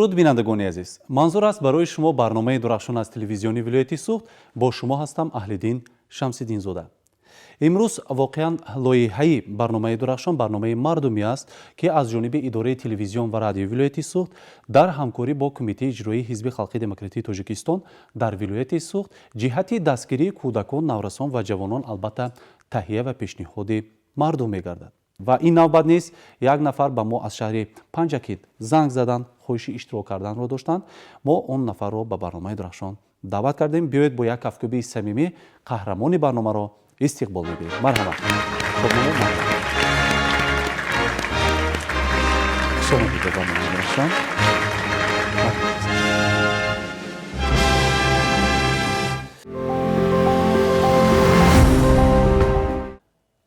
Дуруд, бинандагони азиз! Манзур аст барои шумо барномаи Дурахшон аз телевизиони вилояти Суғд. Бо шумо ҳастам Аҳлиддин Шамсиддинзода. Имрӯз воқеан лоиҳаи барномаи Дурахшон барномаи мардумӣ аст, ки аз ҷониби идораи телевизион ва радиои вилояти Суғд дар ҳамкорӣ бо Кумитаи иҷроии Ҳизби халқи демократии Тоҷикистон дар вилояти Суғд ҷиҳати дастгирии кӯдакон, наврасон ва ҷавонон албатта таҳия ва пешниҳоди мардум мегардад. Ва ин навбат низ як нафар ба мо аз шаҳри Панҷакент занг заданд, хоҳиши иштирок карданро доштанд. Мо он нафарро ба барномаи Дурахшон даъват кардем. Биёед, бо як кафкӯбии самимӣ қаҳрамони барномаро истиқбол мегирем. Марҳамат, хуш омадед ба барномаи Дурахшон.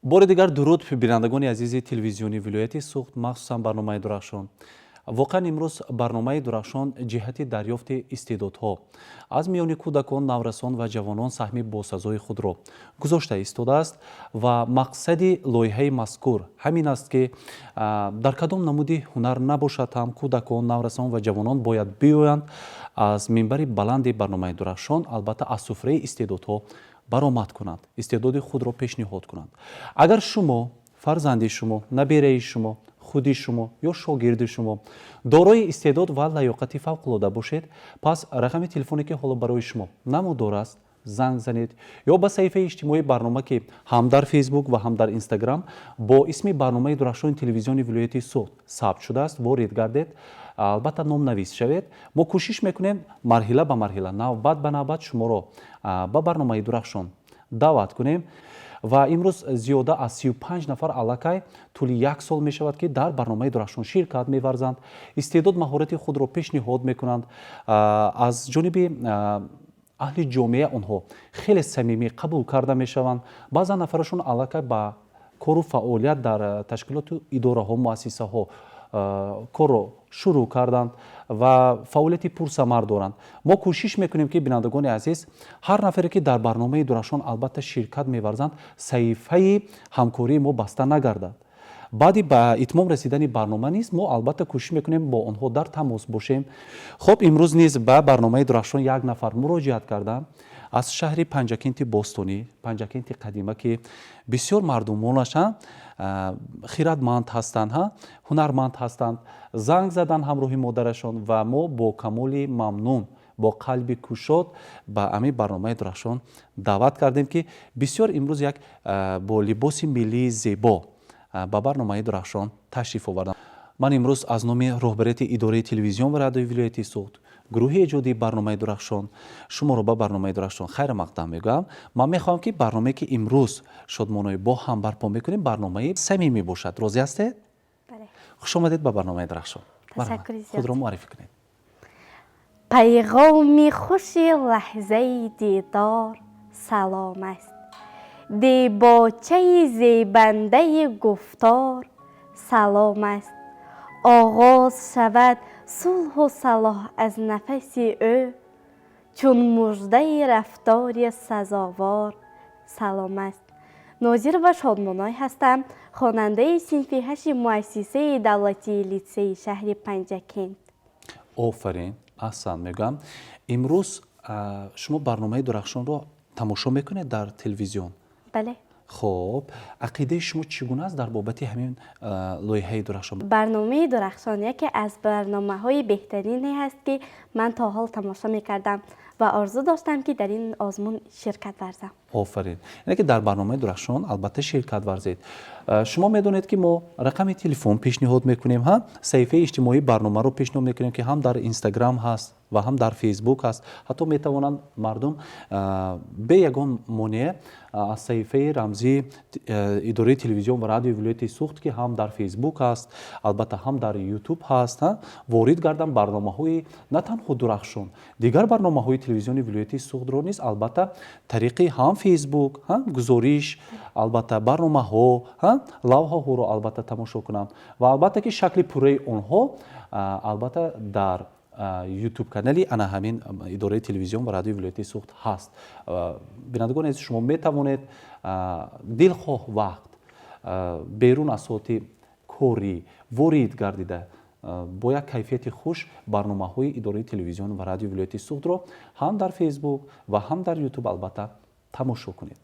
Бори дигар дуруд, бинандагони азизи телевизиони вилояти Суғд, махсусан барномаи Дурахшон. Воқеан, имрӯз барномаи Дурахшон ҷиҳати дарёфти истеъдодҳо аз миёни кӯдакон, наврасон ва ҷавонон саҳми босазои худро гузошта истодааст ва мақсади лоиҳаи мазкур ҳамин аст, ки дар кадом намуди ҳунар набошад ҳам, кӯдакон, наврасон ва ҷавонон бояд биёянд, аз минбари баланди барномаи Дурахшон албатта аз суфраи истеъдодҳо баромад кунанд, истеъдоди худро пешниҳод кунанд. Агар шумо, фарзанди шумо, набераи шумо, худи шумо ё шогирди шумо дорои истеъдод ва лаёқати фавқулода бошед, пас рақами телефоне, ки ҳоло барои шумо намудор аст, занг занед ё ба саҳифаи иҷтимоии барнома, ки ҳам дар Фейсбук ва ҳам дар Инстаграм бо исми барномаи Дурахшони телевизиони вилояти Суғд сабт шудааст, ворид гардед, албатта номнавис шавед. Мо кӯшиш мекунем марҳила ба марҳила, навбат ба навбат шуморо ба барномаи Дурахшон даъват кунем. Ва имрӯз зиёда аз 35 нафар аллакай тӯли як сол мешавад, ки дар барномаи Дурахшон ширкат меварзанд, истеъдод, маҳорати худро пешниҳод мекунанд. Аз ҷониби аҳли ҷомеа онҳо хеле самимӣ қабул карда мешаванд. Баъзан нафарашон аллакай ба кору фаъолият дар ташкилоту идораҳо, муассисаҳо корро шурӯъ карданд ва фаъолияти пурсамар доранд. Мо кӯшиш мекунем, ки, бинандагони азиз, ҳар нафаре, ки дар барномаи Дурахшон албатта ширкат меварзанд, саҳифаи ҳамкории мо баста нагардад. Баъди ба итмом расидани барнома низ мо албатта кӯшиш мекунем бо онҳо дар тамос бошем. Хуб, имрӯз низ ба барномаи Дурахшон як нафар муроҷиат кардам аз шаҳри Панҷакенти бостонӣ, Панҷакенти қадима, ки бисёр мардумонаш хиратманд ҳастанд, ҳунарманд ҳастанд. Занг задан ҳамроҳи модарашон ва мо бо камоли мамнун, бо қалби кушод ба ҳамин барномаи Дурахшон даъват кардем, ки бисёр имрӯз як бо либоси миллии зебо ба барномаи Дурахшон ташриф оварданд. Ман имрӯз аз номи роҳбарияти идораи телевизион ва радиои вилояти Суғд, гурӯҳи эҷодии барномаи Дурахшон шуморо ба барномаи Дурахшон хайрмақдам мегӯям. Ман мехоҳам, ки барномае, ки имрӯз шодмонои бо ҳам барпо мекунем, барномаи самимӣ бошад. Розӣ ҳастед? Хуш омадед ба барномаи Дурахшон. Худро муаррифӣ кунед. Пайғоми хуши лаҳзаи дидор салом аст, дебочаи зебандаи гуфтор салом аст. Оғоз шавад сулҳу салоҳ аз нафаси ӯ, чун муждаи рафтори сазовор салом аст. Нозирова Шодмоной ҳастам, хонандаи синфи ҳашти муассисаи давлатии литсеи шаҳри Панҷакент. Офарин, аҳсан мегӯям. Имрӯз шумо барномаи Дурахшонро тамошо мекунед дар телевизион? Бале. Хуб, ақидаи шумо чӣ гуна аст дар бобати ҳамин лоиҳаи Дурахшон? Барномаи Дурахшон яке аз барномаҳои беҳтарине ҳаст, ки ман то ҳол тамошо мекардам ва орзу доштам, ки дар ин озмун ширкат варзам. Офарин, яъне ки дар барномаи Дурахшон албатта ширкат варзед. Шумо медонед, ки мо рақами телефон пешниҳод мекунем, ҳа, саҳифаи иҷтимоии барномаро пешниҳод мекунем, ки ҳам дар Инстаграм ҳаст ва ҳам дар Фейсбук ҳаст. Ҳатто метавонанд мардум бе ягон монеа аз саҳифаи рамзии идораи телевизион ва радиои вилояти Суғд, ки ҳам дар Фейсбук ҳаст, албатта ҳам дар Ютуб ҳаст, ворид гарданд, барномаҳои на танҳо Дурахшон, дигар барномаҳои телевизиони вилояти Суғдро низ албатта тариқи ҳам Фейсбук гузориш, албатта барномаҳо, лавҳаҳоро албатта тамошо кунанд. Ва албатта ки шакли пурраи онҳо албатта дар Ютуб канали ана ҳамин идораи телевизион ва радиои вилояти Суғд ҳаст. Бинандагони азиз, шумо метавонед дилхоҳ вақт берун аз соати корӣ ворид гардида. Бо як кайфияти хуш барномаҳои идораи телевизион ва радиои вилояти Суғдро ҳам дар Фейсбук ва ҳам дар Ютуб албатта тамошо кунед.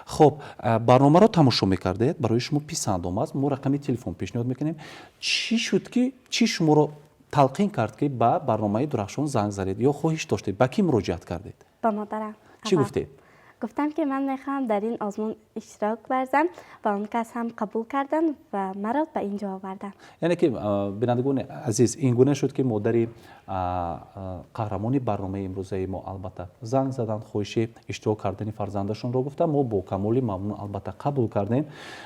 Хуб, барномаро тамошо мекардед, барои шумо писанд омад, мо рақами телефон пешниҳод мекунем. Чӣ шуд, ки чӣ шуморо талқин кард, ки ба барномаи Дурахшон занг задед ё хоҳиш доштед? Ба кӣ муроҷиат кардед? Ба модарам. Чӣ гуфтед? Гуфтам, ки ман мехоҳам дар ин озмун иштирок варзам, ва он кас ҳам қабул карданд ва маро ба ин ҷо оварданд. Яъне ки, бинандагони азиз, ин гуна шуд, ки модари қаҳрамони барномаи имрӯзаи мо албатта занг заданд, хоҳиши иштирок кардани фарзандашонро гуфтанд. Мо бо камоли мамнун албатта қабул кардем,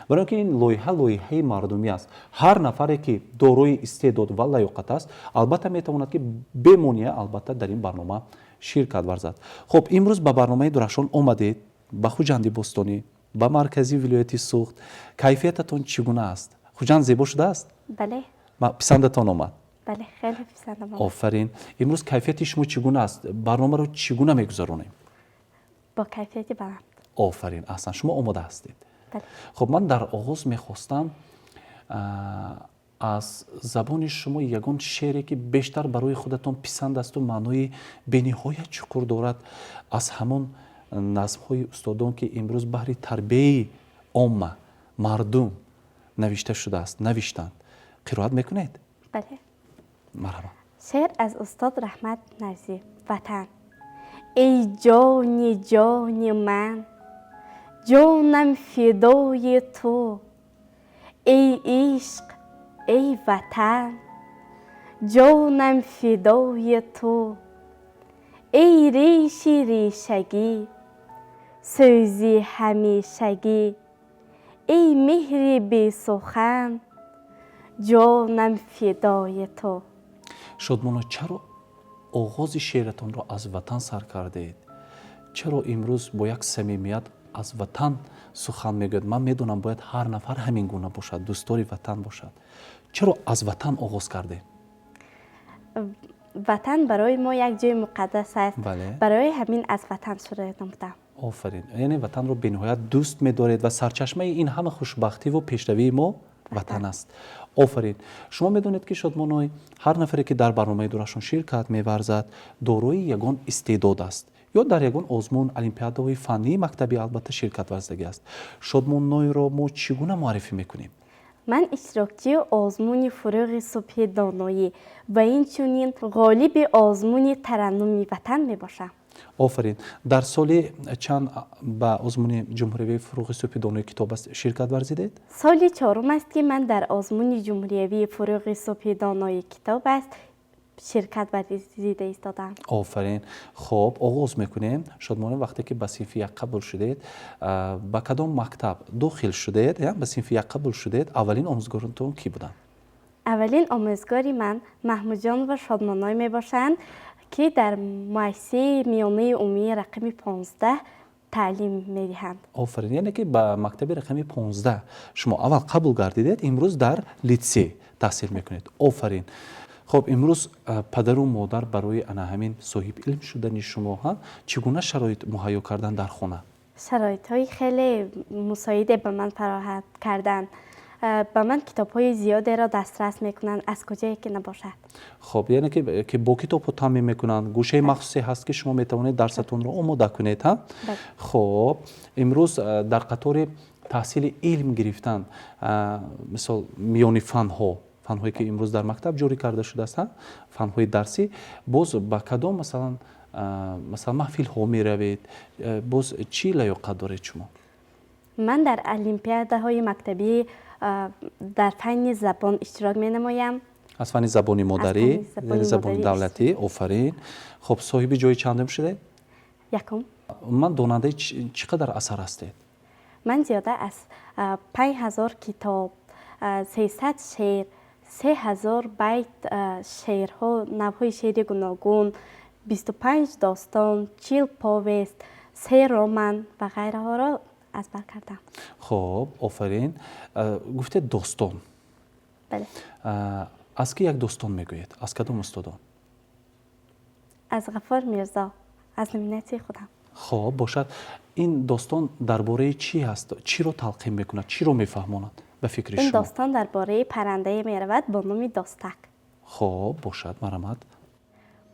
барои ки ин лоиҳа лоиҳаи мардумӣ аст. Ҳар нафаре, ки дорои истеъдод ва лаёқат аст, албатта метавонад, ки бемонеа албатта дар ин барнома ширкат варзад. Хуб, имрӯз ба барномаи Дурахшон омадед, ба Хуҷанди бостонӣ, ба маркази вилояти Суғд. Кайфиятатон чӣ гуна аст? Хуҷанд зебо шудааст? Бале. Писандатон омад? Бале, хеле писандам омад. Офарин. Имрӯз кайфияти шумо чӣ гуна аст? Барномаро чӣ гуна мегузаронем? Бо кайфияти баланд. Офарин, аҳсан. Шумо омода ҳастед? Хуб, ман дар оғоз мехостам аз забони шумо ягон шеъре, ки бештар барои худатон писанд асту маънои бениҳоят чуқур дорад, аз ҳамон назмҳои устодон, ки имрӯз баҳри тарбияи омма, мардум навишта шудааст, навиштанд, қироат мекунед? Бале. Марҳамат. Шеър аз устод Раҳмат Нарзӣ, «Ватан». Эй ҷони ҷони ман, ҷонам фидои ту, эй ишқ, эй Ватан, ҷонам фидои ту, эй реши решагӣ, сӯзи ҳамешагӣ, эй меҳри бесухан, ҷонам фидои ту. Шодмона, чаро оғози шеъратонро аз Ватан сар кардед? Чаро имрӯз бо як самимият аз Ватан сухан мегӯяд? Ман медонам, бояд ҳар нафар ҳамин гуна бошад, дӯстдори Ватан бошад. Чаро аз Ватан оғоз кардем? Ватан барои мо як ҷои муқаддас аст. Барои ҳамин аз Ватан шурӯъ намудам. Офарин. Яъне Ватанро бениҳоят дӯст медоред ва сарчашмаи ин ҳама хушбахтиву пешравии мо Ватан аст. Офарин. Шумо медонед, ки, Шодмоной, ҳар нафаре, ки дар барномаи Дурахшон ширкат меварзад, дорои ягон истеъдод аст ё дар ягон озмун, олимпиадаҳои фаннии мактабӣ албатта ширкат варзидагӣ аст. Шодмонойро мо чӣ гуна муаррифӣ мекунем? Ман иштирокчии озмуни «Фурӯғи субҳи доноӣ» ва инчунин ғолиби озмуни «Тараннуми Ватан» мебошам. Офарин. Дар соли чанд ба озмуни ҷумҳуриявии «Фурӯғи субҳи донои китоб аст» ширкат варзидед? Соли чорум аст, ки ман дар озмуни ҷумҳуриявии «Фурӯғи субҳи донои китоб аст» ширкат варзида истодам. Офарин. Хуб, оғоз мекунем. Шодмона, вақте ки ба синфи як қабул шудед, ба кадом мактаб дохил шудед, ба синфи як қабул шудед, аввалин омӯзгоронтон кӣ буданд? Аввалин омӯзгори ман Маҳмудҷонова Шодмоной мебошанд, ки дар муассисаи миёнаи умумии рақами 15 таълим медиҳанд. Офарин. Яъне ки ба мактаби рақами 15 шумо аввал қабул гардидед, имрӯз дар литсей таҳсил мекунед. Офарин. Хуб, имрӯз падару модар барои ана ҳамин соҳиби илм шудани шумо ҳа чӣ гуна шароит муҳайё кардан дар хона? Шароитҳои хеле мусоиде ба ман фароҳам карданд. Ба ман китобҳои зиёдеро дастрас мекунанд, аз куҷое ки набошад. Хуб, яъне ки бо китобҳо таъмин мекунанд, гӯшаи махсусе ҳаст, ки шумо метавонед дарсатонро омода кунед, ҳа? Хуб, имрӯз дар қатори таҳсили илм гирифтан, мисол, миёни фанҳо, фанҳое ки имрӯз дар мактаб ҷорӣ карда шудааст, фанҳои дарсӣ, боз ба кадом масалан маҳфилҳо меравед? Боз чӣ лаёқат доред шумо? Ман дар олимпиадаҳои мактабӣ дар фанни забон иштирок менамоям. Аз фанни забони модарӣ, забони давлатӣ. Офарин. Хуб, соҳиби ҷои чандум шудед? Якум. Ман донандаи чӣ қадар асар ҳастед? Ман зиёда аз 5000 китоб, 300 шеър, 3000 байт шеърҳо, навъҳои шеъри гуногун, 25 достон, 40 повест, се роман ва ғайраҳоро аз бар кардам. Хуб, офарин. Гуфтед достон. Бале. Аз ки як достон мегӯед, аз кадом устодон? Аз Ғаффор Мирзо, аз номинатсияи худам. Хуб, бошад. Ин достон дар бораи чӣ ҳаст? Чиро талқин мекунад, чиро мефаҳмонад, ба фикри Ин шумо? достон дар бораи паррандае меравад бо номи Достак. Хоб, бошад, марҳамат.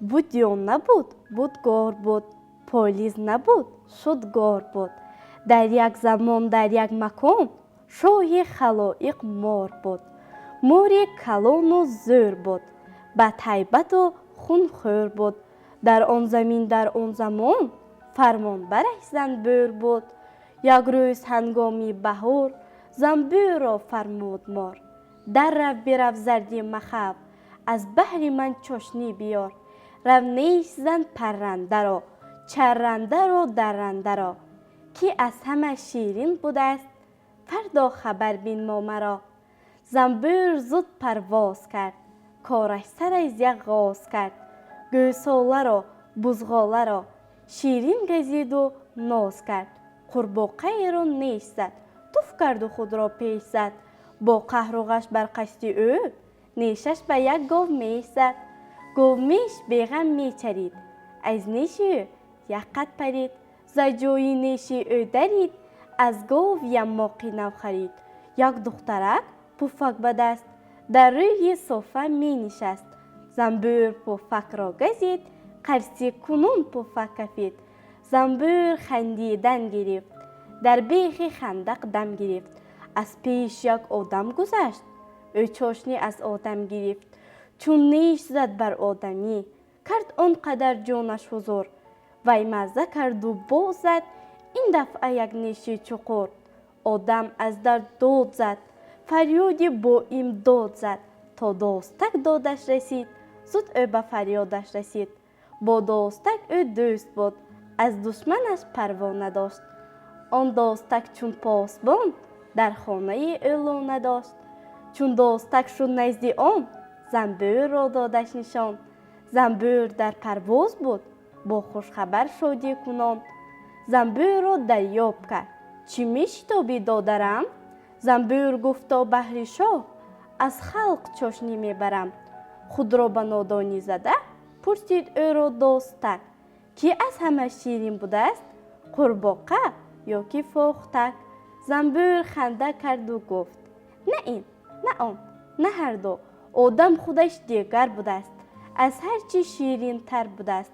Буд ё набуд, будгор буд, полиз набуд, шудгор буд. Дар як замон, дар як макон, шоҳи халоиқ мор буд. Мори калону зӯр буд, бадҳайбату хунхӯр буд. Дар он замин, дар он замон, фармонбараш занбӯр буд. Як рӯз ҳангоми баҳор занбӯрро фармуд мор: даррав, бирав, зарди махав, аз баҳри ман чошнӣ биёр. Рав, неш зан паррандаро, чаррандаро, даррандаро, ки аз ҳама ширин будааст, фардо хабар бинмо маро. Занбӯр зуд парвоз кард, кораш сараш як ғоз кард. Гӯсоларо, бузғоларо ширин газиду ноз кард. Қурбоқаеро неш зад, туф карду худро пеш зад. Бо қаҳру ғаш бар қасди ӯ нешаш ба як говмеш зад. Говмеш беғам мечарид, аз неши ӯ як қад парид. За ҷои неши ӯ дарид, аз гов яммоқи нав харид. Як духтарак пуфак ба даст дар рӯи софа менишаст. Занбӯр пуфакро газид, қарси кунун пуфак кафид. Занбӯр хандидан гирифт, дар бехи хандақ дам гирифт. Аз пеш як одам гузашт, ӯ чошнӣ аз одам гирифт. Чун неш зад бар одамӣ, кард он қадар ҷонаш ҳузур. Вай мазза карду боз зад ин дафъа як неши чуқур. Одам аз дард дод зад, фарёди боимдод зад. То достак додаш расид, зуд ӯ ба фарёдаш расид. Бо достак ӯ дӯст буд, аз душманаш парво надошт. Он достак чун посбон дар хонаи ӯ лона дошт. Чун достак шуд назди он, занбӯрро додаш нишон. Занбӯр дар парвоз буд, бо хушхабар шодӣ кунон. Занбӯрро дарёб кард: чӣ мешитобӣ, додарам? Занбӯр гуфто: баҳри шоҳ аз халқ чошнӣ мебарам. Худро ба нодонӣ зада пурсид ӯро достак, ки аз ҳама ширин будааст, қурбоқа ё ки фохтак? Занбӯр ханда карду гуфт: на ин, на он, на ҳарду, одам худаш дигар будааст, аз ҳар чӣ ширинтар будааст.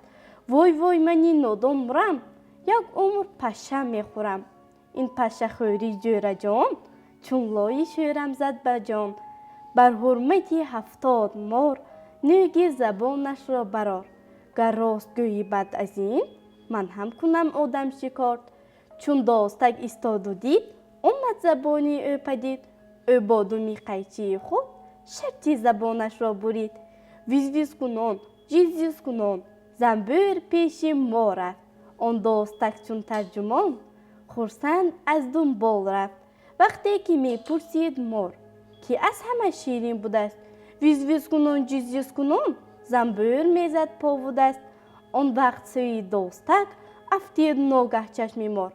Вой, вой, мани нодон мурам, як умр паша мехӯрам. Ин пашахӯрӣ, ҷӯраҷон, чун лои шӯрам зад ба ҷон. Бар ҳурмати 70 мор нӯги забонашро барор. Гар рост гӯӣ, баъд аз ин ман ҳам кунам одам шикор. Чун достак истоду дид, омад забони ӯ падид. Ӯ бо думи қайчии худ шарти забонашро бурид. Виз-виз кунон, ҷиз-ҷиз кунон занбӯр пеши мо рафт. Он достак чун тарҷумон хурсанд аз дунбол рафт. Вақте ки мепурсид мор, ки аз ҳама ширин будааст, виз-виз кунон, ҷиз-ҷиз кунон занбӯр мезад пову даст. Он вақт сӯи достак афтид ногаҳ чашми мор.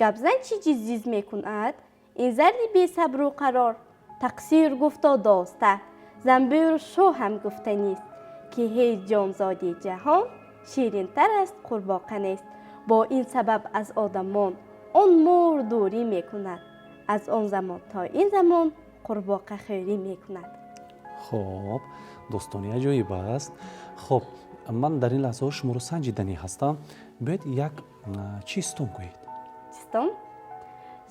Гапзан, чӣ ҷиз-ҷиз мекунад ин зарди бесабру қарор? Тақсир, гуфто достак, занбӯр шоҳам гуфтанист, ки ҳеҷ ҷонзоди ҷаҳон ширинтар аз қурбоқа нест. Бо ин сабаб аз одамон он мор дурӣ мекунад. Аз он замон то ин замон қурбоқахӯрӣ мекунад. Хоб, достони аҷоиб аст. Хоб, ман дар ин лаҳзаҳо шуморо санҷиданӣ ҳастам. Биёед, як чистон гӯед. Чистон?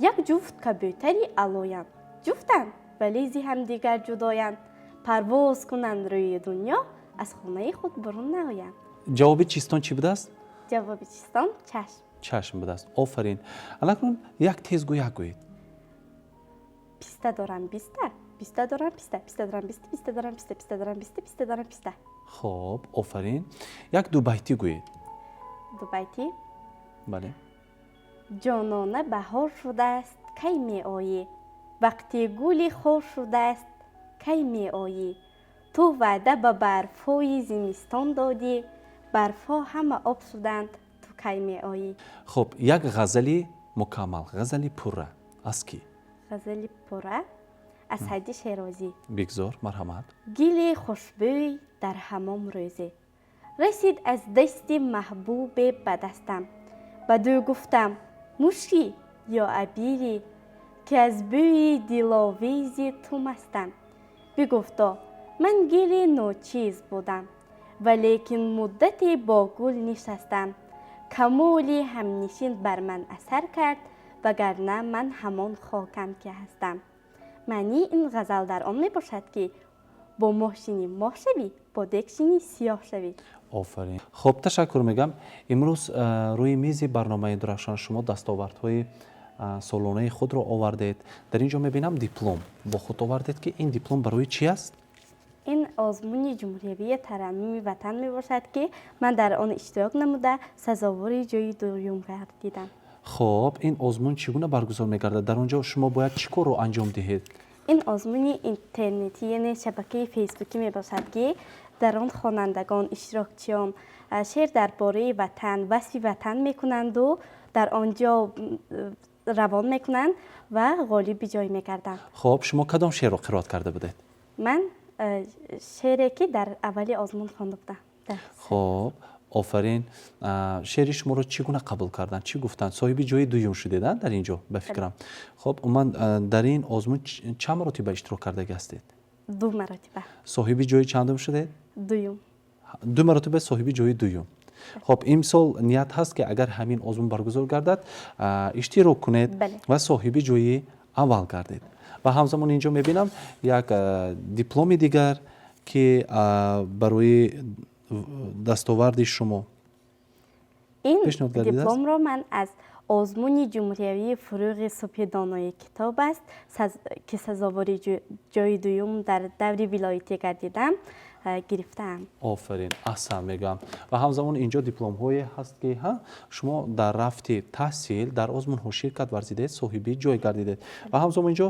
Як ҷуфт кабӯтари аълоянд, ҷуфтанд, вале зи ҳамдигар ҷудоянд. Парвоз кунанд рӯи дунё, аз хонаи худ бурун наоянд. Ҷавоби чистон чӣ будааст? Ҷавоби чистон чашм. Чашм будааст, офарин. Алакнун як тезгӯяк гӯед. Писта дорам биста, биста дорам писта, писта дорам биста, биста дорам писта, писта дорам биста, писта дорам писта. Хоб, офарин. Як дубайтӣ гӯед. Дубайтӣ? Бале. Ҷонона, баҳор шудааст, кай меоӣ? Вақти гули хор шудааст, кай меоӣ? Ту ваъда ба барфҳои зимистон додӣ, барфҳо ҳама об шуданд, ту кай меоӣ? Хуб, як ғазали мукаммал, ғазали пурра аз кӣ? Ғазали пурра аз Саъди Шерозӣ. Бигзор, марҳамат. Гили хушбӯй дар ҳамон рӯзе расид аз дасти маҳбубе ба дастам. Бадӯ гуфтам: мушкӣ ё абирӣ, ки аз бӯи диловези ту мастам? Бигуфто: Ман гили ночиз будам, валекин муддате бо гул нишастам. Камоли ҳамнишин бар ман асар кард, вагарна ман ҳамон хокам, ки ҳастам. Маънии ин ғазал дар он мебошад, ки бо моҳ шинӣ, моҳ шавӣ, бо дег шинӣ, сиёҳ шавӣ. Офарин! Хуб, ташаккур мегӯям. Имрӯз рӯи мизи барномаи Дурахшон шумо дастовардҳои солонаи худро овардед. Дар ин ҷо мебинам, диплом бо худ овардед, ки ин диплом барои чӣ аст? Ин озмуни ҷумҳуриявии Тараннуми ватан мебошад, ки ман дар он иштирок намуда, сазовори ҷои дуюм гардидам. Хуб, ин озмун чӣ гуна баргузор мегардад? Дар он ҷо шумо бояд чӣ корро анҷом диҳед? Ин озмуни интернетӣ, яъне шабакаи фейсбукӣ мебошад, ки дар он хонандагон, иштирокчиён шеър дар бораи ватан, васфи ватан мекунанду дар он ҷо равон мекунанд ва ғолиби ҷой мегарданд. Хуб, шумо кадом шеърро қироат карда будед? Ман шеъре, ки дар аввали озмун хонда будам. Хуб, офарин! Шеъри шуморо чӣ гуна қабул карданд, чӣ гуфтанд? Соҳиби ҷои дуюм шудед дар ин ҷо, ба фикрам. Хуб, умуман дар ин озмун чанд маротиба иштирок кардагӣ ҳастед? Ду маротиба. Соҳиби ҷои чандум шудед? Дуюм. Ду маротиба соҳиби ҷои дуюм. Хуб, имсол ният ҳаст, ки агар ҳамин озмун баргузор гардад, иштирок кунед ва соҳиби ҷои аввал гардед. Ва ҳамзамон ин ҷо мебинам як дипломи дигар, ки барои дастоварди шумо Ин дипломро ман аз озмуни ҷумҳуриявии Фурӯғи субҳи донои китоб аст, ки сазовори ҷои дуюм дар даври вилоятӣ гардидам, гирифтаам. Офарин, аҳсан мегӯям. Ва ҳамзамон инҷо дипломҳое ҳаст, ки ҳа, шумо дар рафти таҳсил дар озмунҳо ширкат варзидед, соҳиби ҷой гардидед. Ва ҳамзамон инҷо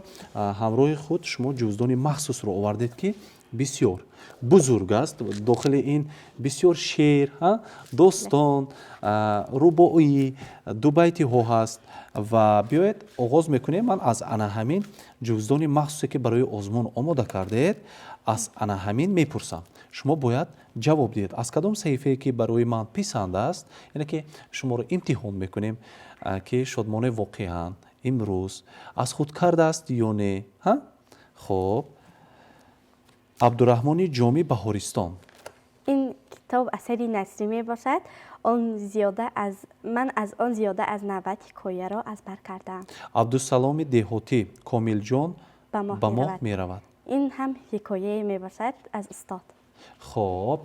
ҳамроҳи худ шумо ҷуздони махсусро овардед, ки бисёр бузург аст. Дохили ин бисёр шеър, достон, рубоӣ, дубайтиҳо ҳаст. Ва биёед, оғоз мекунем. Ман аз ана ҳамин ҷуздони махсусе, ки барои озмун омода кардед, аз ана ҳамин мепурсам, шумо бояд ҷавоб диҳед, аз кадом саҳифае, ки барои ман писанд аст. Яъне ки шуморо имтиҳон мекунем, ки Шодмоне воқеан имрӯз аз худ кардааст ё не. Хуб, Абдураҳмони Ҷомӣ, Баҳористон. Ин китоб асари насрӣ мебошад. Он зиёда аз ман аз он зиёда аз 90 ҳикояро аз бар кардаам. Абдусаломи Деҳотӣ, Комилҷон ба моҳ меравад. Ин ҳам ҳикояе мебошад аз устод. Хоб,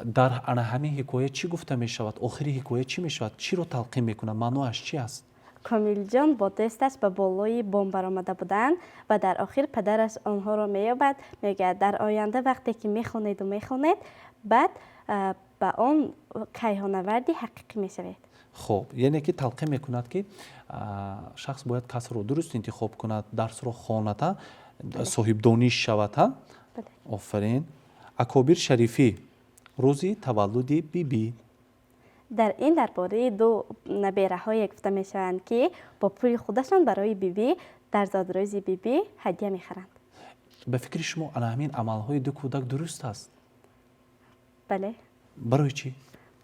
дар ана ҳамин ҳикоя чӣ гуфта мешавад? Охири ҳикоя чӣ мешавад? Чиро талқин мекунад? Маъноаш чӣ аст? Комилҷон бо дӯсташ ба болои бом баромада буданд ва дар охир падараш онҳоро меёбад. Мегӯяд, дар оянда вақте ки мехонеду мехонед, баъд ба он кайҳонаварди ҳақиқӣ мешавед. Хуб, яъне ки талқин мекунад, ки шахс бояд касбро дуруст интихоб кунад, дарсро хонад, соҳибдониш шавад. Ҳа, офарин! Акобир Шарифӣ, Рӯзи таваллуди бибӣ. Дар ин дар бораи ду набераҳое гуфта мешаванд, ки бо пули худашон барои бибӣ дар зодрӯзи бибӣ ҳадя мехаранд. Ба фикри шумо, ана ҳамин амалҳои ду кӯдак дуруст аст? Бале. Барои чӣ?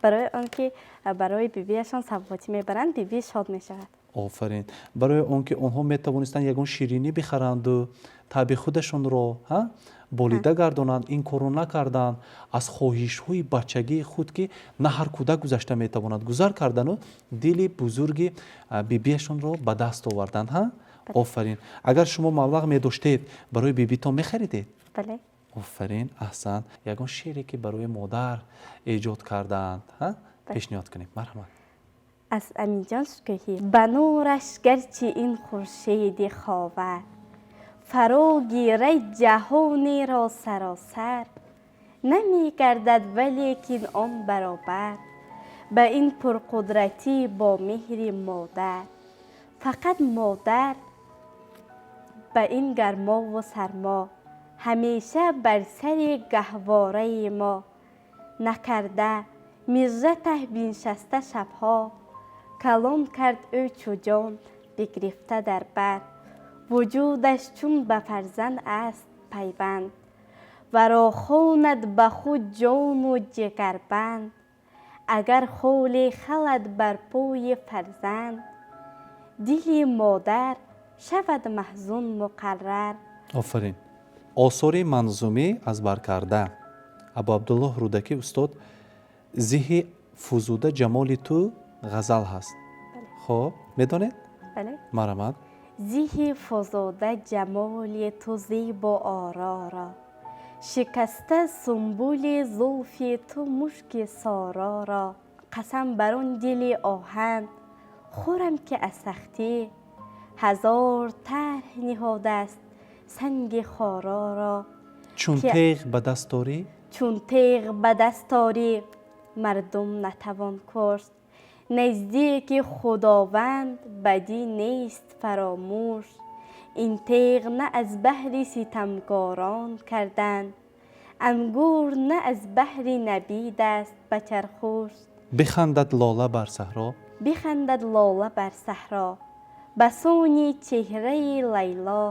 Барои он ки барои бибиашон савғотӣ мебаранд, бибӣ шод мешавад. Офарин! Барои он ки онҳо метавонистанд ягон ширинӣ бихаранду таъби худашонро болида гардонанд, ин корро накарданд. Аз хоҳишҳои бачагии худ, ки на ҳар кӯдак гузашта метавонад, гузар кардану дили бузурги бибиашонро ба даст оварданд. Ҳа, офарин! Агар шумо маблағ медоштед, барои бибитон мехаридед? Бале. Офарин, аҳсан! Ягон шеъре, ки барои модар эҷод кардаанд, пешниҳод кунем, марҳамат. Аз Аминҷон Шукӯҳӣ. Ба нураш гарчи ин хуршеди ховар фаро гирад ҷаҳонеро саросар, намегардад валекин он баробар ба ин пурқудратӣ бо меҳри модар. Фақат модар ба ин гармову сармо ҳамеша бар сари гаҳвораи мо накарда мирратаҳ биншаста шабҳо, калон кард ӯ чу ҷон бигирифта дар бар. Вуҷудаш чун ба фарзанд аст пайванд, варо хонад ба худ ҷону ҷигарбанд. Агар холе халад бар пӯи фарзанд, дили модар шавад маҳзун муқаррар. Офарин! Осори манзумӣ аз бар карда Абу Абдуллоҳ Рӯдакӣ, устод, зиҳи фузуда ҷамоли ту ғазал ҳаст. Хоб, медонед? Бале. Марҳамат. Зиҳи фузуда ҷамоли ту зебу ороро, шикаста сумбули зулфи ту мушки сороро. Қасам бар он дили оҳан хӯрам, ки аз сахтӣ ҳазор тарҳ ниҳодааст санги хороро. Чун теғ ба даст дорӣ. Чун теғ ба даст орӣ, мардум натавон кушт. Наздики Худованд бадӣ нест фаромӯш. Ин теғ на аз баҳри ситамкорон карданд, ангур на аз баҳри набид аст ба чархӯш. Бихандад лола бар саҳро. Бихандад лола бар саҳро ба сони чеҳраи Лайло,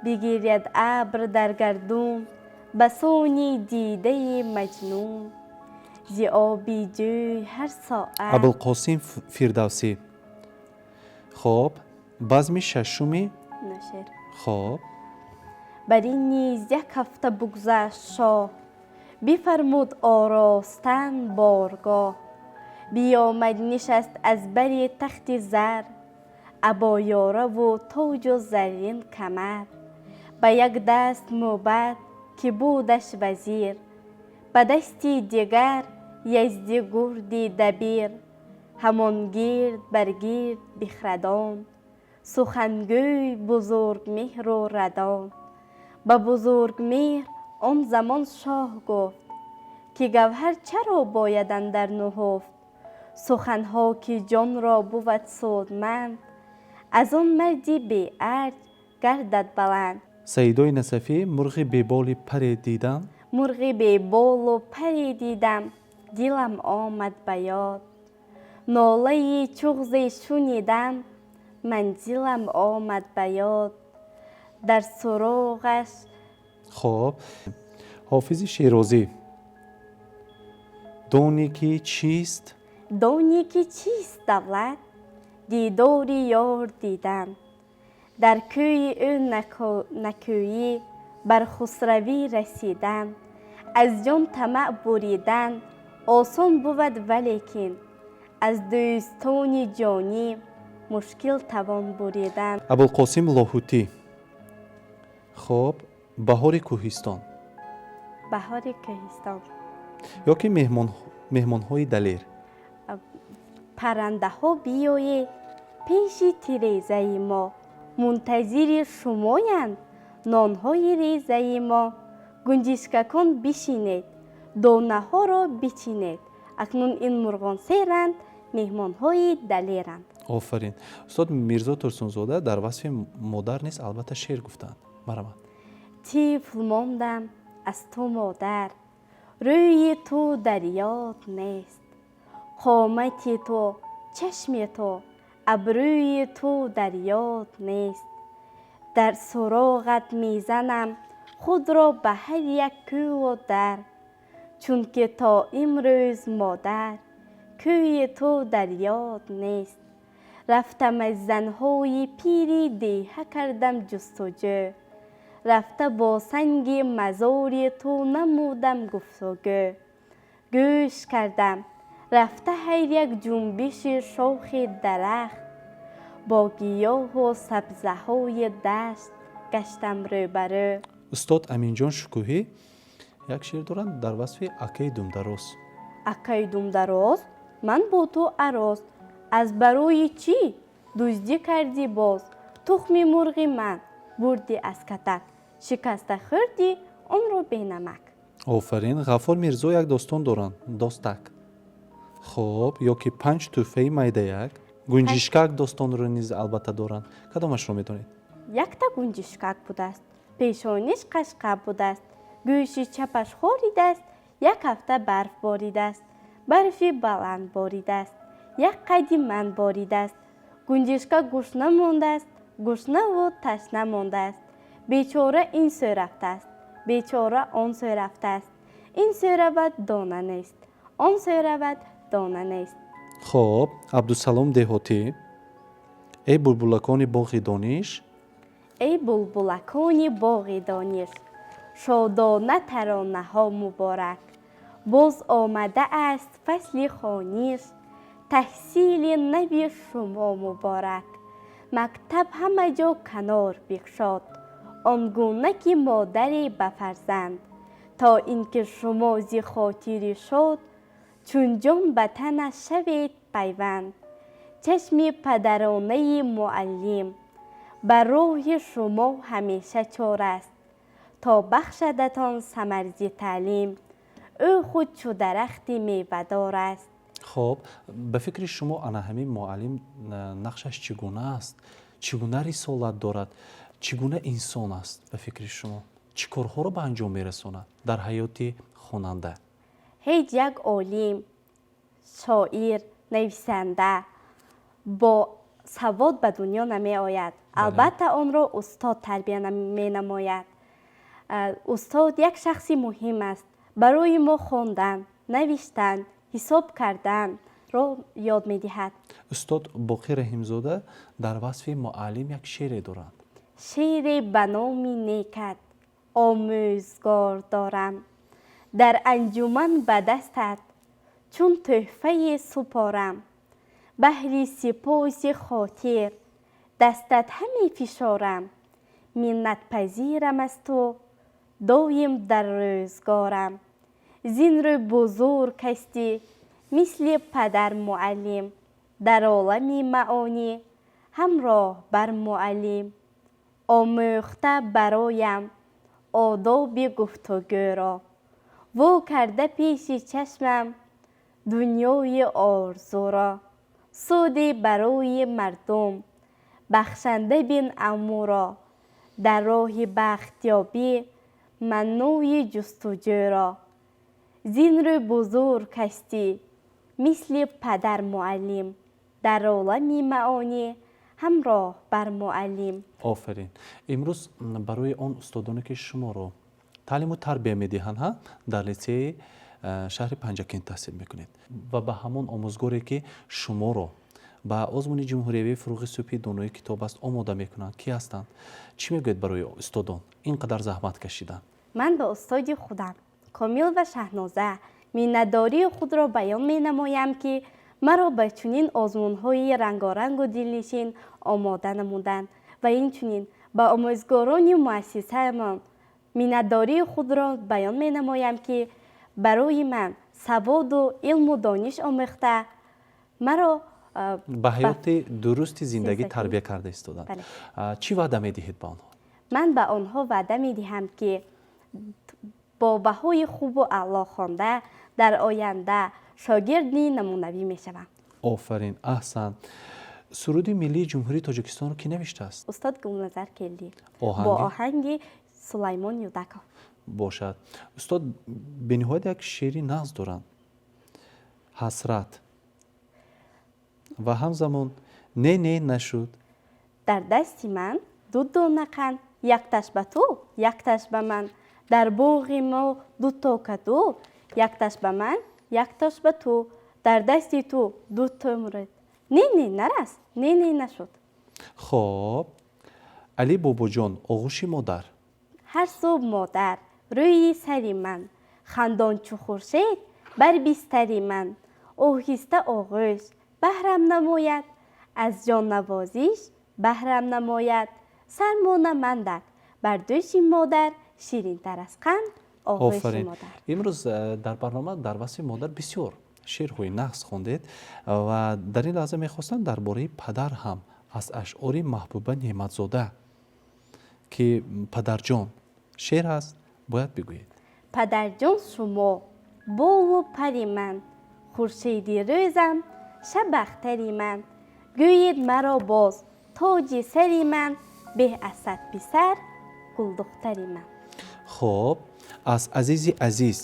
бигиряд абр дар гардун ба сони дидаи Маҷнун. Зи оби ҷӯй ҳар соат. Абулқосим Фирдавсӣ. Хоб, базми шашуми. Нашер. Хоб. Бар ин низ як ҳафта бугзашт, шоҳ бифармуд оростан боргоҳ. Биёмад, нишаст аз бари тахти зар, абоёраву тоҷу заррин камар. Ба як даст мӯбад, ки будаш вазир, ба дасти дигар Яздигурди дабир. Ҳамон гирд бар гирд бихрадон, сухангӯй Бузургмеҳру радон. Ба Бузургмеҳр он замон шоҳ гуфт, ки гавҳар чаро бояд андар нуҳуфт? Суханҳо, ки ҷонро бувад судманд, аз он марди беарҷ гардад баланд. Саидои Насафӣ, мурғи беболи паре дидам. Мурғи беболу паре дидам, дилам омад ба ёд. Нолаи чуғзе шунидам, манзилам омад ба ёд. Дар суроғаш. Хоб, Ҳофизи Шерозӣ, донӣ ки чист. Донӣ ки чист давлат, дидори ёр дидан. Дар кӯи ӯ накӯӣ бар хусравӣ расидан. Аз ҷон тамаъ буридан осон бувад, валекин аз дӯстони ҷонӣ мушкил тавон буридан. Абулқосим Лоҳутӣ. Хоб, баҳори кӯҳистон. Баҳори кӯҳистон. Ё ки меҳмонҳои далер. Паррандаҳо, биёед пеши тирезаи мо, мунтазири шумоянд нонҳои резаи мо. Гунҷишкакон, бишинед, донаҳоро бичинед. Акнун ин мурғон серанд, меҳмонҳои далеранд. Офарин, устод. Мирзо Турсунзода дар васфи модар низ албатта шеър гуфтанд. Марҳамат. Тифл мондам аз ту, модар, рӯи ту дар ёд нест. Қомати ту, чашми ту, абрӯи ту дар ёд нест. Дар суроғат мезанам худро ба ҳар як кӯву дар, чунки то имрӯз, модар, кӯи ту дар ёд нест. Рафтам, аз занҳои пири деҳа кардам ҷустуҷӯ, рафта бо санги мазори ту намудам гуфтугӯ. Гӯш кардам рафта ҳар як ҷунбиши шохи дарахт, бо гиёҳу сабзаҳои дашт гаштам рӯбарӯ. Устод Аминҷон Шукӯҳӣ як шеър доранд дар васфи акаи думдароз. Акаи думдароз, ман бо ту ароз. Аз барои чӣ дуздӣ кардӣ боз? Тухми мурғи ман бурдӣ аз катак, шикаста хӯрдӣ онро бенамак. Офарин. Ғаффор Мирзо як достон доранд, Достак. Хоб, ё ки панҷ тӯҳфаи майдаяк, гунҷишкак достонро низ албатта доранд. Кадомашро медонед? Якта гунҷишкак будааст, пешониш қашқа будааст, гӯши чапаш хоридааст. Як ҳафта барф боридааст, барфи баланд боридааст, як қади ман боридааст. Гунҷишка гушна мондааст, гушнаву ташна мондааст. Бечора ин сӯ рафтааст, бечора он сӯ рафтааст. Ин сӯ равад, дона нест, он сӯ равад, дона нест. Хоб, Абдусалом Деҳотӣ, эй булбулакони боғи дониш. Эй булбулакони боғи дониш. Шодона таронаҳо муборак. Боз омадааст фасли хониш, таҳсили нави шумо муборак. Мактаб ҳама ҷо канор бикшод, он гуна ки модаре ба фарзанд, то ин ки шумо зи хотири шод, чун ҷон ба танаш шавед пайванд. Чашми падаронаи муаллим ба роҳи шумо ҳамеша чор аст, то бахшадатон самарзи таълим, ӯ худ чу дарахти мевадор аст. Хуб, ба фикри шумо, ана ҳамин муаллим нақшаш чӣ гуна аст, чӣ гуна рисолат дорад, чӣ гуна инсон аст? Ба фикри шумо, чӣ корҳоро ба анҷом мерасонад дар ҳаёти хонанда? Ҳеҷ як олим, шоир, нависанда бо савод ба дунё намеояд. Албатта, онро устод тарбия менамояд. Устод як шахси муҳим аст. Барои мо хондан, навиштан, ҳисоб карданро ёд медиҳад. Устод Боқӣ Раҳимзода дар васфи муаллим як шеъре доранд. Шеъре ба номи некат, омӯзгор, дорам. Дар анҷуман ба дастат чун тӯҳфае супорам. Баҳри сипоси хотир дастат ҳаме фишорам. Миннатпазирам аз ту доим дар рӯзгорам. Зин рӯ бузург ҳастӣ, мисли падар муаллим. Дар олами маъонӣ ҳамроҳ бар муаллим. Омӯхта бароям одоби гуфтугӯро, во карда пеши чашмам дунёи орзуро. Суде барои мардум бахшанда бин амуро, дар роҳи бахтёбӣ маънои ҷустуҷӯро. Зин рӯ бузург ҳастӣ, мисли падар муаллим. Дар олами маъонӣ ҳамроҳ бар муаллим. Офарин! Имрӯз барои он устодоне, ки шуморо таълиму тарбия медиҳанд, ҳа, дар литсеи шаҳри Панҷакент таҳсил мекунед, ва ба ҳамон омӯзгоре, ки шуморо ба озмуни ҷумҳуриявии «Фурӯғи субҳи донои китоб аст» омода мекунанд, кӣ ҳастанд? Чӣ мегӯед барои устодон, ин қадар заҳмат кашидан? Ман ба устоди худам Комил ва Шаҳноза миннатдории худро баён менамоям, ки маро ба чунин озмунҳои рангорангу дилнишин омода намуданд, ва инчунин ба омӯзгорони муассисаамон миннатдории худро баён менамоям, ки барои ман саводу илму дониш омӯхта, маро ба ҳаёти дурусти зиндагӣ тарбия карда истоданд. Чӣ ваъда медиҳед ба онҳо? Ман ба онҳо ваъда медиҳам, ки бо баҳои хубу аъло хонда, дар оянда шогирди намунавӣ мешавам. Офарин, аҳсан! Суруди миллии Ҷумҳурии Тоҷикистонро кӣ навиштааст? Устод Гулназар Келдӣ бо оҳанги Сулаймон Юдаков. Бошад. Устод бениҳоят як шеъри нағз доранд, «Ҳасрат» ва ҳамзамон «Не, не нашуд». Дар дасти ман ду дона қанд, якташ ба ту, якташ ба ман. Дар боғи мо дуто каду, якташ ба ман, якташ ба ту. Дар дасти ту ду тумрид, не, не нарас, не, не нашуд. Хоб, Али Бобоҷон, «Оғӯши модар». Ҳар субҳ модар рӯи сари ман хандон чу хуршед бар бистари ман. Оҳиста оғӯш баҳрам намояд, аз ҷоннавозиш баҳрам намояд. Сармона мандак бар дӯши модар, ширинтар аз қанд оғӯши модар. Имрӯз дар барнома дар васфи модар бисёр шеърҳои нағз хондед ва дар ин лаҳза мехостам дар бораи падар ҳам аз ашъори Маҳбуба Неъматзода, ки «Падарҷон» шеър аст, бояд бигӯед. Падарҷон, шумо болу пари ман, хуршеди рӯзам, шабахтари ман. Гӯед маро боз тоҷи сари ман, беҳ аз сад писар гулдухтари ман. Хоб, аз Азизи Азиз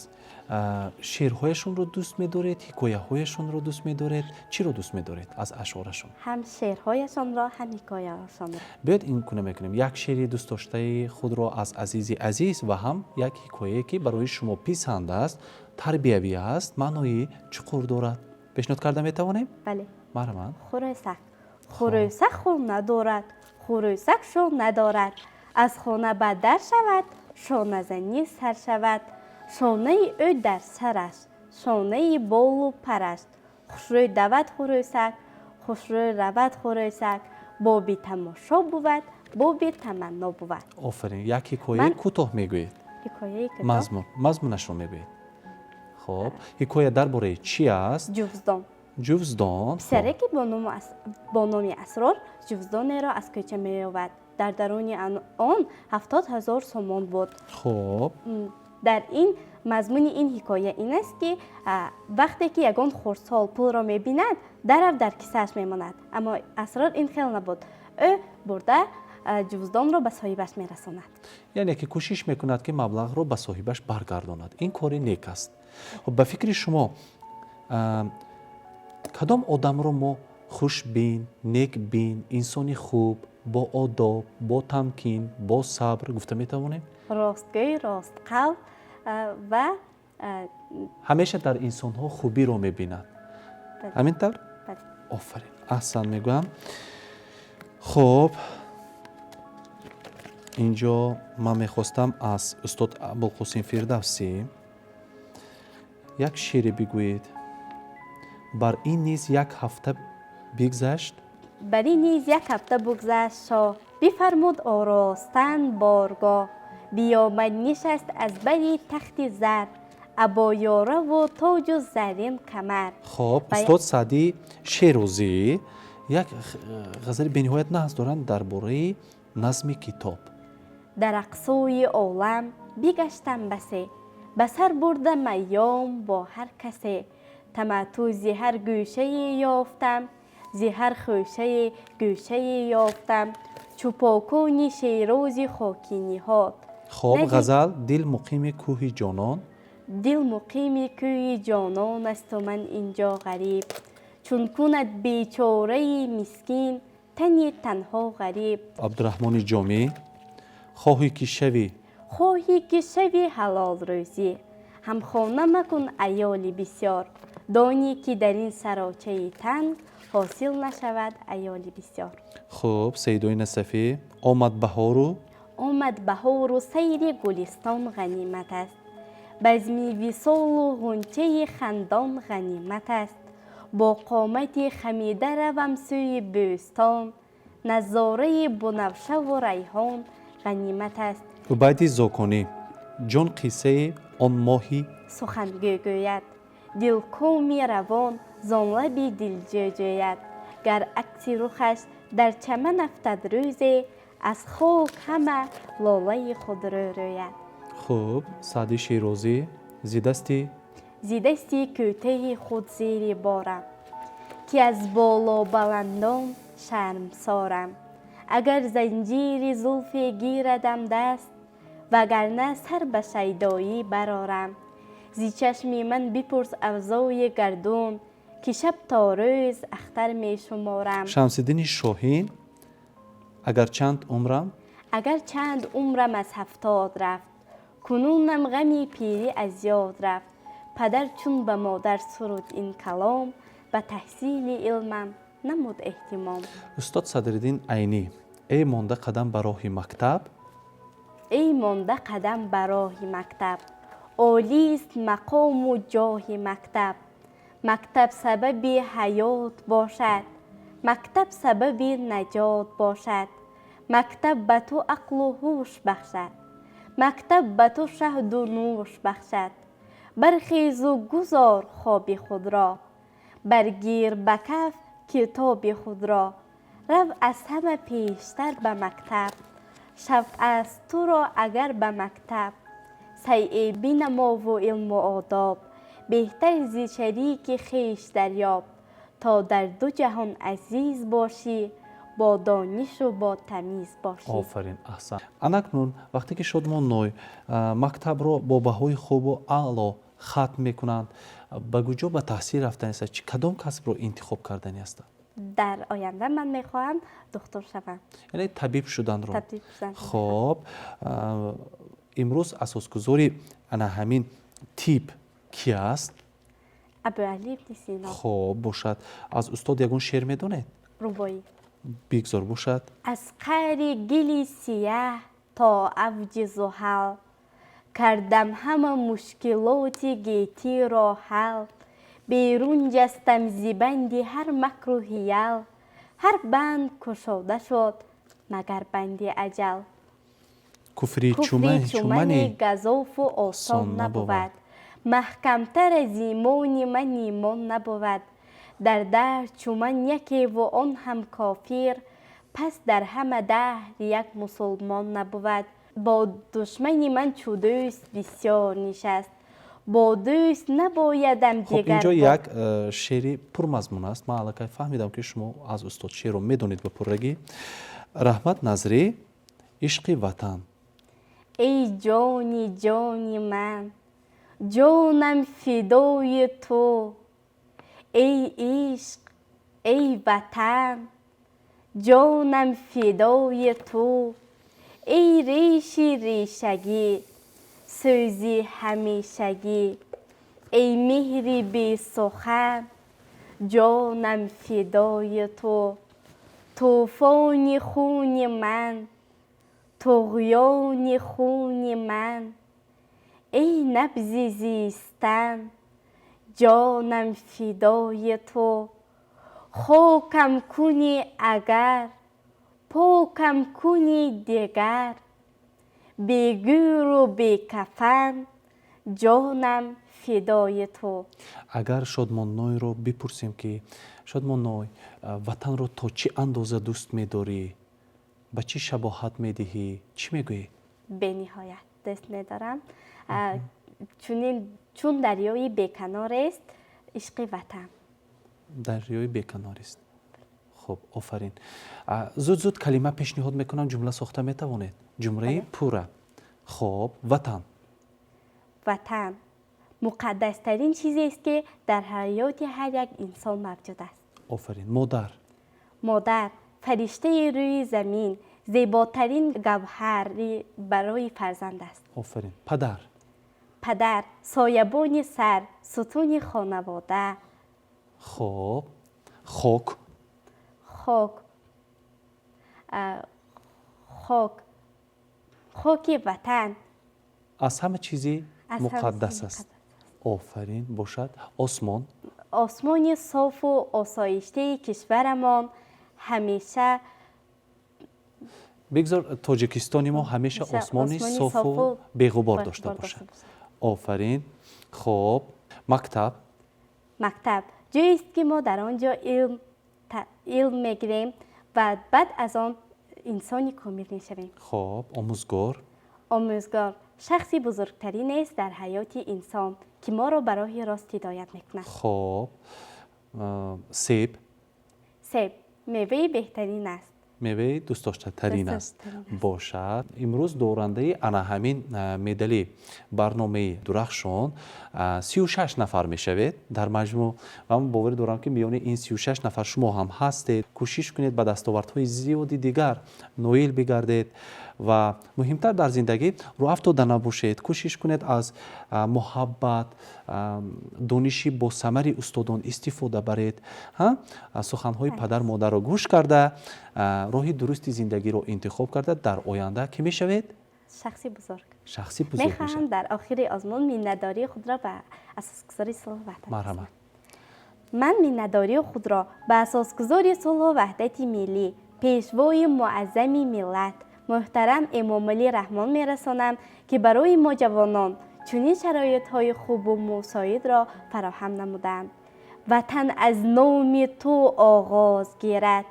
шеърҳояшонро дӯст медоред, ҳикояҳояшонро дӯст медоред, чиро дӯст медоред аз ашъорашон? Ҳам шеърҳояшонро, ҳам ҳикояҳошонро. Биёед, ин куна мекунем: як шеъри дӯстдоштаи худро аз Азизи Азиз ва ҳам як ҳикояе, ки барои шумо писанд аст, тарбиявӣ аст, маънои чуқур дорад, пешниҳод карда метавонем? Бале. Марҳамат. Хурӯсак. Хурӯсак хун надорад, хурӯсак шун надорад. Аз хона ба дар шавад. Шоназанӣ сар шавад. Шонаи ӯ дар сараш, шонаи болу параш. Хушрӯй давад хурӯсак, хушрӯй равад хурӯсак. Боби тамошо бувад, боби таманно бувад. Офарин. Як ҳикояи кӯтоҳ мегӯед. Ҳикояи кӯтоҳ. Мазмун, мазмунашро мегӯед. Хуб, ҳикоя дар бораи чӣ аст? Ҷувздон. Ҷувздон. Писареке бо номи Асрор ҷувздонеро аз кӯча меёбад. Дар даруни он 70 000 сомон буд. Дар ин мазмуни ин ҳикоя ин аст, ки вақте ки ягон хурдсол пулро мебинад, дарав дар кисааш мемонад, аммо Асрор ин хел набуд. Ӯ бурда ҷувздонро ба соҳибаш мерасонад. Яъне ки кӯшиш мекунад, ки маблағро ба соҳибаш баргардонад. Ин кори нек аст. Хуб, ба фикри шумо, кадом одамро мо хушбин, некбин, инсони хуб, боодоб, ботамкин, босабр гуфта метавонем? Ростгӯй, ростқавл ва ҳамеша дар инсонҳо хубиро мебинад. Ҳамин тавр? Офарин, аҳсан мегӯям. Хуб, инҷо ман мехостам аз устод Абулқосим Фирдавсӣ як шеъре бигӯед. Бар ин низ як ҳафта бигзашт. Бар ин низ як ҳафта бугзашт, шоҳ бифармуд оростан боргоҳ. Биёмад, нишаст аз бари тахти зар, абоёраву тоҷу заррин камар. Хуб, устод Саъдии Шерозӣ як ғазали бениҳоят нағз доранд дар бораи назми китоб. Дар ақсои олам бигаштам басе, ба сар бурдам айём бо ҳар касе. Таматтӯъ зи ҳар гӯшае ёфтам, зи ҳар хӯшае гӯшае ёфтам, чу покони Шерози хокӣ ниҳод. Хуб, ғазал: Дил муқими кӯҳи ҷонон. Дил муқими кӯи ҷонон асту ман инҷо ғариб. Чун кунад бечораи мискин тани танҳо ғариб? Абдураҳмони Ҷомӣ: Хоҳӣ ки шавӣ. Хоҳӣ ки шави ҳалолрӯзӣ, ҳамхона макун аёли бисёр. Донӣ, ки дар ин сарочаи танг ҳосил нашавад аёли бисёр. Хуб, Саидои Насафӣ: Омад баҳору. Омад баҳору сайри гулистон ғанимат аст, базми висолу ғунчаи хандон ғанимат аст. Бо қомати хамида равам сӯи бӯстон, назораи бунавшаву райҳон ғанимат аст. Убайди Зоконӣ: Ҷон қиссаи он моҳи. Сухангӯ гӯяд, дилкоми равон зон лаби дилҷӯ ҷӯяд. Гар акси рухаш дар чаман афтад рӯзе, аз хок ҳама лолаи худрӯ рӯяд. Хуб, Саъди Шерозӣ: Зи дасти. Зи дасти кӯтаҳи худ зери борам, ки аз болобаландон шармсорам. Агар занҷири зулфе гирадам даст, вагарна сар ба шайдоӣ барорам. Зи чашми ман бипурс авзои гардун, ки шаб то рӯз ахтар мешуморам. Шамсиддини Шоҳин: Агарчанд умрам. Агар чанд умрам аз 70 рафт, кунунам ғами пирӣ аз ёд рафт. Падар чун ба модар суруд ин калом, ба таҳсили илмам намуд эҳтимом. Устод Садриддин Айнӣ: Эй монда қадам ба роҳи мактаб. Эй монда қадам ба роҳи мактаб, олист мақому ҷоҳи мактаб. Мактаб сабаби ҳаёт бошад, мактаб сабаби наҷот бошад. Мактаб ба ту ақлу ҳуш бахшад, мактаб ба ту шаҳду нӯш бахшад. Бархезу гузор хоби худро, баргир ба каф китоби худро. Рав аз ҳама пештар ба мактаб, шавқ аст туро агар ба мактаб. Сайъе бинамову илму одоб беҳтар зи шарики хеш дарёб. То дар ду ҷаҳон азиз бошӣ, бо донишу бо тамиз бошӣ. Офарин, аҳсан. Анакнун вақте ки Шодмон Ной мактабро бо баҳои хубу аъло хатм мекунанд, ба куҷо ба таҳсил рафтани аст? Кадом касбро интихоб кардани ҳастанд? Дар оянда ман мехоҳам духтур шавам. Яъне табиб шуданро? Табиб шудан. Хоб, имрӯз асосгузори ана ҳамин тиб ки аст? Абуали ибни Сино. Хоб бошад, аз устод ягон шеър медонед? Рубоӣ. Бигзор бошад. Аз қаъри гили сияҳ то авҷи зуҳал. Кардам ҳама мушкилоти гетиро ҳал, берун ҷастам зи банди ҳар макру ҳиял. Ҳар банд кушода шуд, магар банди аҷал. Куфри куфри чумани газофу осон набувад, маҳкамтар аз имони ман имон набувад. Дар даҳр чуман якеву он ҳам кофир, пас дар ҳама даҳр як мусулмон набувад. Бо душмани ман чу дӯст бисёр нишаст, бо дӯст набоядам Хуб, дигар. Инҷо як шеъри пурмазмун аст. Ман аллакай фаҳмидам, ки шумо аз устод шеърро медонед ба пуррагӣ. Раҳмат Назрӣ, «Ишқи ватан». Эй ҷони ҷони ман, ҷонам фидои ту, эй ишқ, эй ватан, ҷонам фидои ту. Эй реши решагӣ, сӯзи ҳамешагӣ, эй меҳри бесухан, ҷонам фидои ту. Тӯфони хуни ман, туғёни хуни ман, эй набзи зистан, ҷонам фидои ту. Хокам кунӣ агар, покам кунӣ дигар, бегӯру бекафан, ҷонам фидои ту. Агар Шодмоннойро бипурсем, ки Шодмонной, ватанро то чӣ андоза дӯст медорӣ, ба чӣ шабоҳат медиҳӣ, чӣ мегӯӣ? Бениҳоят дӯст медорам. Чунин чун дарёи беканорест ишқи ватан. Дарёи беканорист. Хуб, офарин. Зуд зуд калима пешниҳод мекунам, ҷумла сохта метавонед, ҷумлаи пурра. Хоб, ватан. Ватан муқаддастарин чизест, ки дар ҳаёти ҳар як инсон мавҷуд аст. Офарин. Модар. Модар фариштаи рӯи замин, зеботарин гавҳари барои фарзанд аст. Офарин. Падар. Падар соябони сар, сутуни хонавода. Хоб, хок. Хок, хок, хоки ватан. Аз ҳама чизи муқаддас аст. Офарин бошад. Осмон. Осмони софу осоиштаи кишварамон ҳамеша. Бигзор Тоҷикистони мо ҳамеша осмони софу беғубор дошта бошад. Офарин. Хоб, мактаб. Мактаб ҷоест, ки мо дар он ҷо илм мегирем ва баъд аз он инсони комил мешавем. Хоб, омӯзгор. Омӯзгор шахси бузургтаринест дар ҳаёти инсон, ки моро ба роҳи рост ҳидоят мекунад. Хоб, себ. Себ меваи беҳтарин аст. Меваи дӯстдоштатарин аст. Бошад. Имрӯз дорандаи ана ҳамин медали барномаи «Дурахшон» 36 нафар мешавед дар маҷмӯъ ва ман боварӣ дорам, ки миёни ин 36 нафар шумо ҳам ҳастед. Кӯшиш кунед, ба дастовардҳои зиёди дигар ноил бигардед ва муҳимтар, дар зиндагӣ рӯафтода набошед. Кӯшиш кунед, аз муҳаббат, дониши босамари устодон истифода баред, суханҳои падар модарро гӯш карда, роҳи дурусти зиндагиро интихоб карда, дар оянда кӣ мешавед? Шахси бузург. Шахси бузург. Мехоҳам дар охири озмун миннатдории худро ба асосгузори сулҳу ваҳдат. Марҳамат. Ман миннатдории худро ба асосгузори сулҳу ваҳдати миллӣ, пешвои муаззами миллат, муҳтарам Эмомалӣ Раҳмон мерасонам, ки барои мо ҷавонон чунин шароитҳои хубу мусоидро фароҳам намуданд. Ватан аз номи ту оғоз гирад,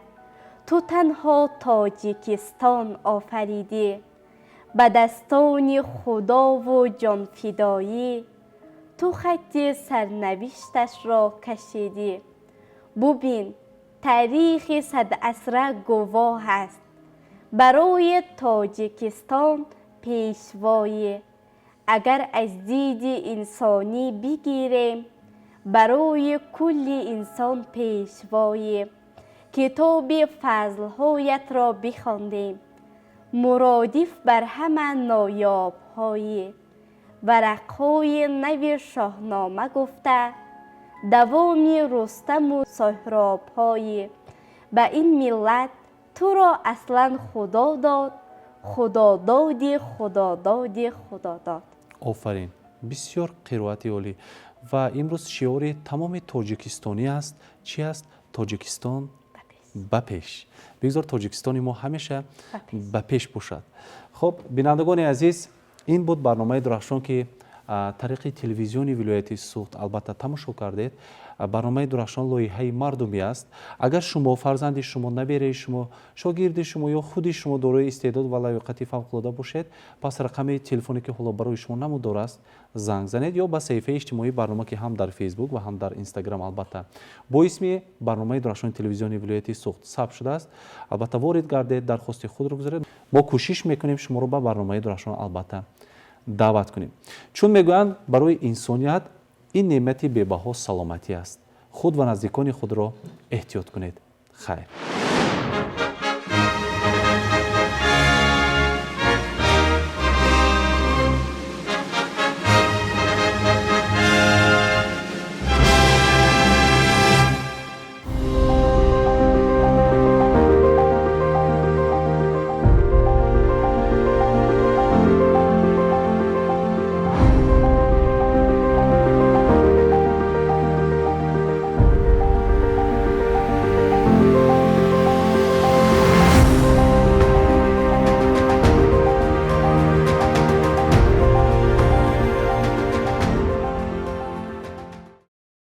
ту танҳо Тоҷикистон офаридӣ. Ба дастони худову ҷонфидоӣ ту хатти сарнавишташро кашидӣ. Бубин, таърихи садасра гувоҳ аст, барои Тоҷикистон пешвоӣ. Агар аз диди инсонӣ бигирем, барои кулли инсон пешвоӣ. Китоби фазлҳоятро бихондем, муродиф бар ҳама ноёбҳоӣ. Варақҳои нави Шоҳнома гуфта, давоми Рустаму Соҳробҳоӣ. Ба ин миллат туро аслан Худо дод, Худододи, Худододи, Худодод. Офарин, бисёр қироати олӣ. Ва имрӯз шиори тамоми тоҷикистонӣ аст. Чӣ аст? Тоҷикистон ба пеш. Бигзор Тоҷикистони мо ҳамеша ба пеш бошад. Хуб, бинандагони азиз, ин буд барномаи Дурахшон, ки тариқи телевизиони вилояти Суғд албатта тамошо кардед. Барномаи Дурахшон лоиҳаи мардумӣ аст. Агар шумо, фарзанди шумо, набераи шумо, шогирди шумо ё худи шумо дорои истеъдод ва лаёқати фавқулода бошед, пас рақами телефоне, ки ҳоло барои шумо намудор аст, занг занед ё ба саҳифаи иҷтимоии барнома, ки ҳам дар Фейсбук ва ҳам дар Инстаграм албатта бо исми барномаи Дурахшони телевизиони вилояти Суғд сабт шудааст, албатта ворид гардед, дархости худро гузоред. Мо кӯшиш мекунем шуморо ба барномаи Дурахшон албатта даъват кунем. Чун мегӯянд, барои инсоният ин неъмати бебаҳо саломатӣ аст. Худ ва наздикони худро эҳтиёт кунед. Хайр.